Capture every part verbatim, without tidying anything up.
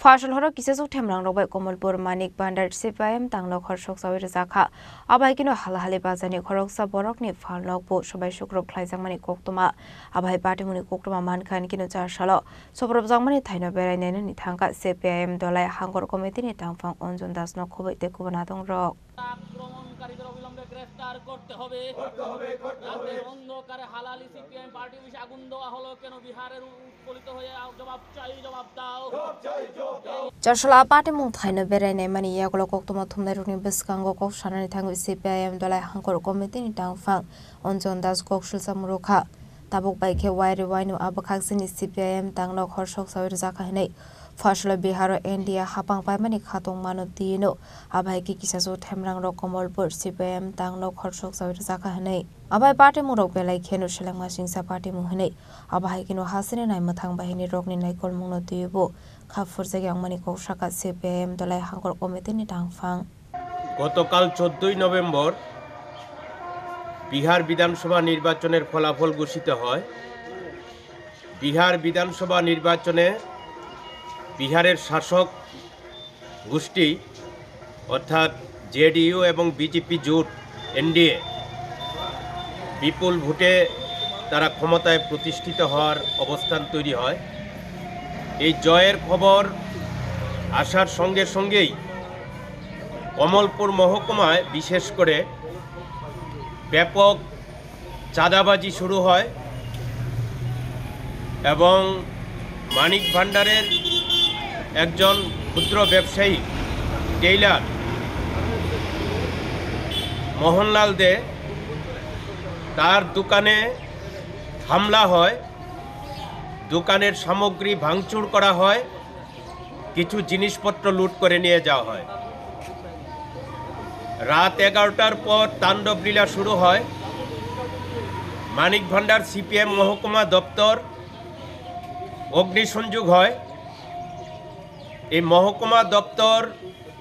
Phasal horo kisasuk themrangrok bai Komolpur Manik Bhandar C P I M tangnok hor soksawi rwjakha. Abai kino halahali bazarni khoroksa borokni phalnokbo swbai sukruk khlaijakmani koktwma. Abai patimungni koktwma mankha kino char salo sobrobjakmani thaino berai nainani thangkha C P I M Dolai Hangkor Committee ni tangphang Anjan Das no khoboi tei kubun adongrok. আক্রমণকারীদের অবিলম্বে গ্রেফতার করতে হবে। রাতের অন্ধকারে হালালি CPIM party অফিসে আগুন দেওয়া হলো কেন? বিহারের উৎপীড়িত হয়ে আ-, জবাব চাই, জবাব দাও। Char salo a patimung thaino berai naimani yagulo koktwma thumnairokni bwskango kok sanani thangwi C P I M Dolai Hangkor Committee ni tangphang Anjan Das kok silsa murukha. Tabuk bai khe wairi waino a bwkhaksini C P I M tangnok hor soksawi rwjakha hwnwi. Phasalo Biharo N D A hapang paimani khatungmano tino, abai khe kisasuk themrangrok Komolpur C P I M tangnok hor soksawi rwjakha hwnwi. Abai patimungrok belai kheno selengma singsa patimung hwnwi. Abai kheno hasini naimwthang bahirirokni naikolmungno twibo kha phurjak yangmani kok sakha C P I M Dolai Hangkor Committee ni tangphang. গতকাল চোদ্দই নভেম্বর বিহার বিধানসভা নির্বাচনের ফলাফল ঘোষিত হয়। বিহার বিধানসভা নির্বাচনে বিহারের শাসক গোষ্ঠী অর্থাৎ জেডিইউ এবং বিজেপি জোট, এনডিএ, বিপুল ভোটে তারা ক্ষমতায় প্রতিষ্ঠিত হওয়ার অবস্থান তৈরি হয়। এই জয়ের খবর আসার সঙ্গে সঙ্গেই কমলপুর মহকুমায় বিশেষ করে ব্যাপক চাঁদাবাজি শুরু হয় এবং মানিক ভান্ডারের একজন ক্ষুদ্র ব্যবসায়ী টেইলার মোহনলাল দে, তার দোকানে হামলা হয়, দোকানের সামগ্রী ভাঙচুর করা হয়, কিছু জিনিসপত্র লুট করে নিয়ে যাওয়া হয়। রাত এগারোটার পর তাণ্ডব লীলা শুরু হয়। মানিক ভান্ডার সিপিএম মহকুমা দপ্তর অগ্নিসংযোগ হয়। এই মহকুমা দপ্তর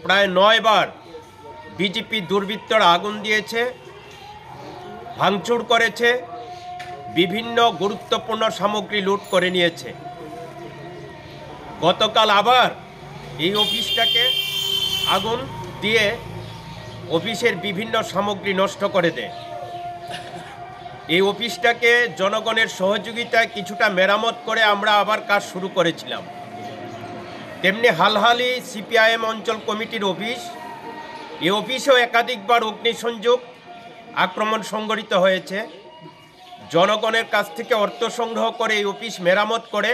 প্রায় নয় বার বিজেপি দুর্বৃত্তরা আগুন দিয়েছে, ভাঙচুর করেছে, বিভিন্ন গুরুত্বপূর্ণ সামগ্রী লুট করে নিয়েছে। গতকাল আবার এই অফিসটাকে আগুন দিয়ে অফিসের বিভিন্ন সামগ্রী নষ্ট করে দেয়। এই অফিসটাকে জনগণের সহযোগিতায় কিছুটা মেরামত করে আমরা আবার কাজ শুরু করেছিলাম। তেমনি হালহালি সিপিআইএম অঞ্চল কমিটির অফিস, এই অফিসেও একাধিকবার অগ্নিসংযোগ, আক্রমণ সংঘটিত হয়েছে। জনগণের কাছ থেকে অর্থ সংগ্রহ করে এই অফিস মেরামত করে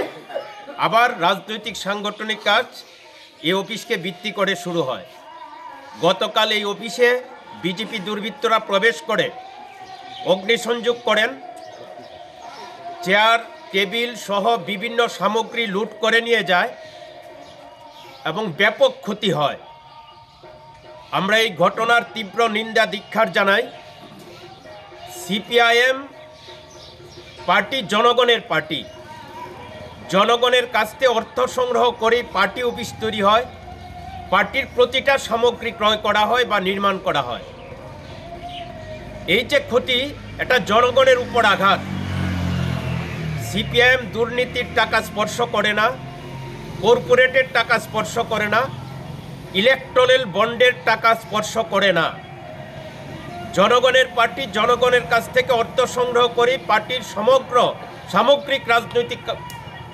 আবার রাজনৈতিক সাংগঠনিক কাজ এই অফিসকে ভিত্তি করে শুরু হয়। গতকাল এই অফিসে বিজেপি দুর্বৃত্তরা প্রবেশ করে অগ্নিসংযোগ করেন, চেয়ার, টেবিল সহ বিভিন্ন সামগ্রী লুট করে নিয়ে যায় এবং ব্যাপক ক্ষতি হয়। আমরা এই ঘটনার তীব্র নিন্দা ধিক্কার জানাই। সিপিআইএম পার্টি জনগণের পার্টি। জনগণের কাছ থেকে অর্থ সংগ্রহ করে পার্টি অফিস তৈরি হয়, পার্টির প্রতিটা সামগ্রী ক্রয় করা হয় বা নির্মাণ করা হয়। এই যে ক্ষতি, এটা জনগণের উপর আঘাত। সিপিআইএম দুর্নীতির টাকা স্পর্শ করে না, কর্পোরেটের টাকা স্পর্শ করে না, ইলেকট্রাল বন্ডের টাকা স্পর্শ করে না। জনগণের পার্টি জনগণের কাছ থেকে অর্থ সংগ্রহ করে পার্টির সমগ্র সামগ্রিক রাজনৈতিক কা-,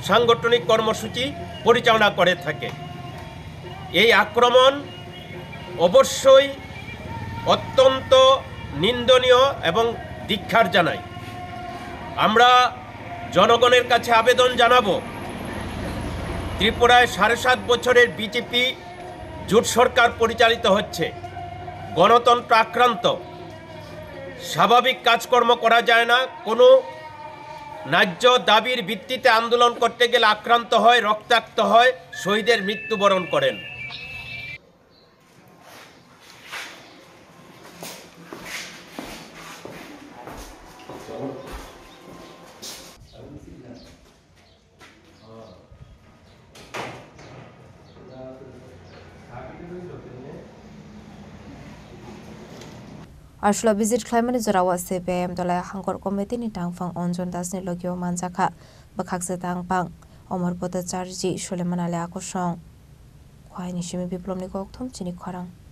সাংগঠনিক কর্মসূচি পরিচালনা করে থাকে। এই আক্রমণ অবশ্যই অত্যন্ত নিন্দনীয় এবং ধিক্কার জানাই। আমরা জনগণের কাছে আবেদন জানাবো, ত্রিপুরায় সাড়ে সাত বছরের বিজেপি জোট সরকার পরিচালিত হচ্ছে, গণতন্ত্র আক্রান্ত, স্বাভাবিক কাজকর্ম করা যায় না, কোনো ন্যায্য দাবির ভিত্তিতে আন্দোলন করতে গেলে আক্রান্ত হয়, রক্তাক্ত হয়, শহীদের মৃত্যুবরণ করেন। Aswk visit khlaimani jorao C P I M Dolai Hangkor Committee ni tangphang Anjan Das ni logio manjakha bwkhakse tangphang Omor Bhattacharjee, Suleman Ali Akosong. Phaini simi Biplopni kokthum chini khorang.